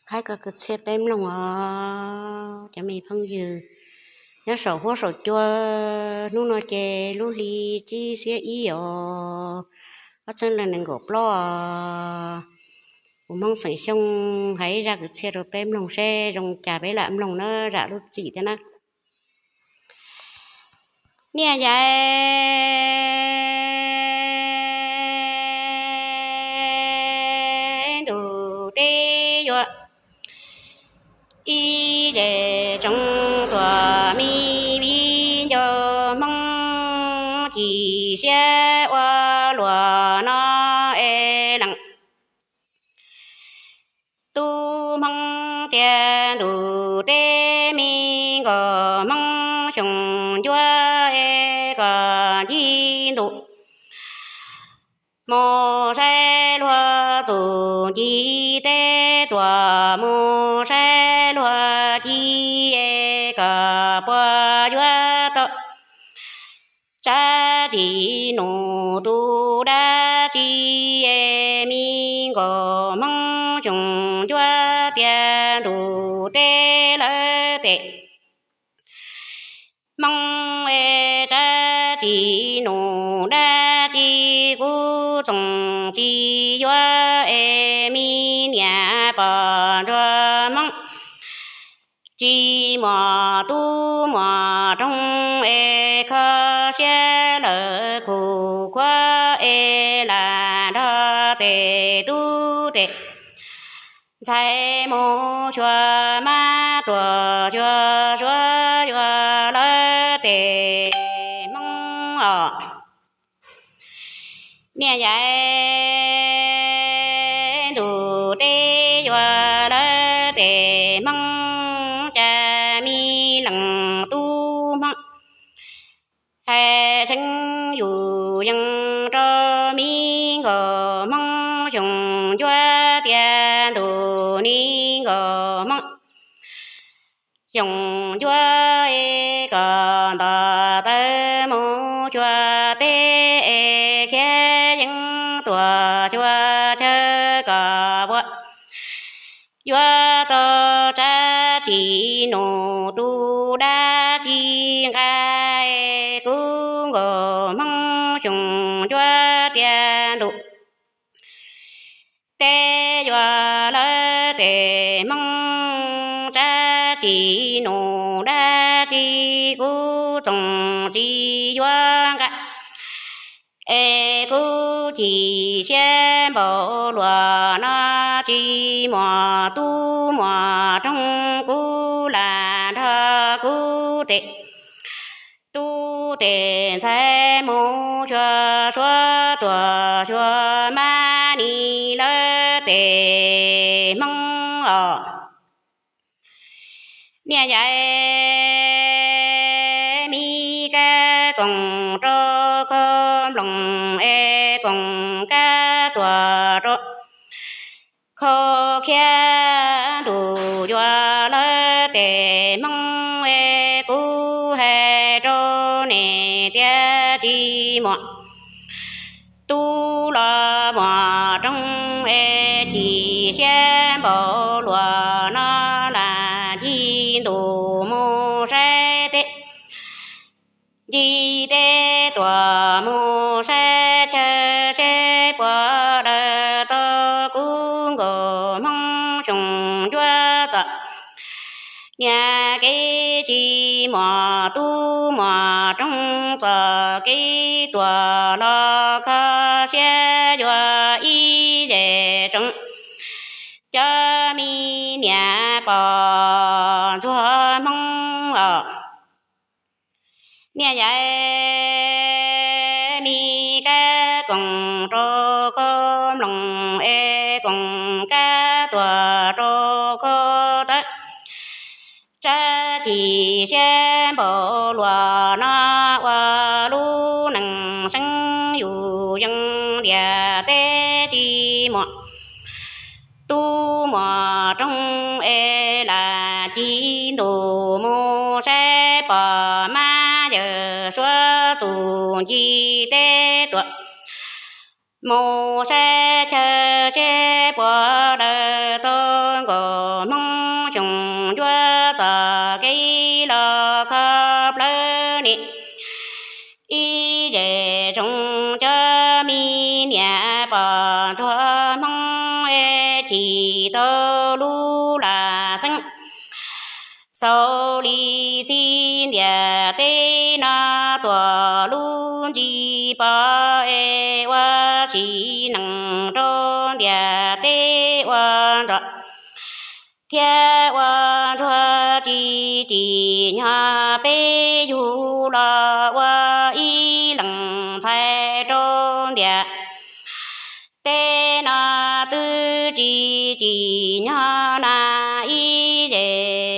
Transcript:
Qhaib koj kwv txhiaj peb mloog os cov me phooj ywg nyob saum huab saum cua. Hnub no ces lub hli tsib xiab ib os, ob txhiab leej nees nkaum plaub os. Kuv Hmoob xeem Xyooj hais ib zaj kwv txhiaj rau peb mloog seb zoo cas peb lam mloog na, zam lub txim thiab na. Niaj yaiv ntuj teb yuav ib zes tsoov tuam mi viv ncaus Hmoob chim siab ua luam no es lees tub Hmoob tiav ntuj teb me nkaus Hmoob xyoo ncuab es kom ncig ntuj mus saib luag txuj ci teb tuam mus saib luag ci es kom puas yuav tau tsab tsim num tus dab tsi es me nkaus Hmoob xyoo ncuab tiav ntuj teb lawv tes Hmoob es tsab tsim num dab tsi kuv txoos tsis yuav es me niam pog ntsuag Hmoob tsis muaj tub muaj roog es kho siab lawm khuv khuav es lam nrog tes tub tes ntxhais mus xyuas mab tuam xyuas suav yuav lawv tes Hmoob os. Niaj yaiv ntuj teb yuav lawv tes Hmoob cas me leej tub Hmoob hais tseeb yus yees rau me nkaus Hmoob xyoo ncuab tiav ntuj ni nkaus Hmoob xyoo ncuab es kom nto taw mus xyuas teb es khiav yeeb tuam xyuas chaw kom puas yuav tau tsab tsim num tus dab tsi nqa es kuv nkaus Hmoob xyoo ncuab tiav ntuj teb yuav lawv tes Hmoob tsab tsim num dab tsi kuv txoos tsis yuav nqa es kuv chim siab npaum luam no tsis muaj tub muaj roog kuv lam nrog kuv tes tub tes ntxhais mus xyuas suav tuam xyuas mab ni lawv tes Hmoob os. Niaj yaiv me kab koom rau khau nploos es koom kab tuam rau khau khiab ntuj yuav lawv tes Hmoob es kuv hais rau nej tias tsis muaj tub los muaj roog es chim siab npaum luam no lam ncig ntuj mus saib teb ncig teb tuam mus saib chaw seb puas daws tau kuv nkaus Hmoob xyoo ncuab txom nyem kev tsis muaj tub muaj roog txom kev tuam los kho siab yuav ib zes tsoov cov me niam pog ntsuag Hmoob os. Niaj yaiv me kab koom rau khau nploos es koom kab tuam rau khau tawb tsab chim siab npaum luam no ua lub neej seeb yus yeej liam teb tsis muaj tub muaj roog es lam ncig ntuj mus saib pog mab yawm suav txuj ci teb tuam mus saib chaw seb puas daws tau nkaus kev los kho plawv nim. Ib zej zoo cov me niam poj ntsuag Hmoob es chim tau lub lam xeeb. Xaus li xib ntiag teb no tuaj lub ntsis pov es ua tsis neej rau ntiag teb ua ntsoj thiab ua ntsuag tsis tsim nyog peb yug los ua ib leeg ntxhais rau ntiag teb no twb tsis tsim nyog na ib zej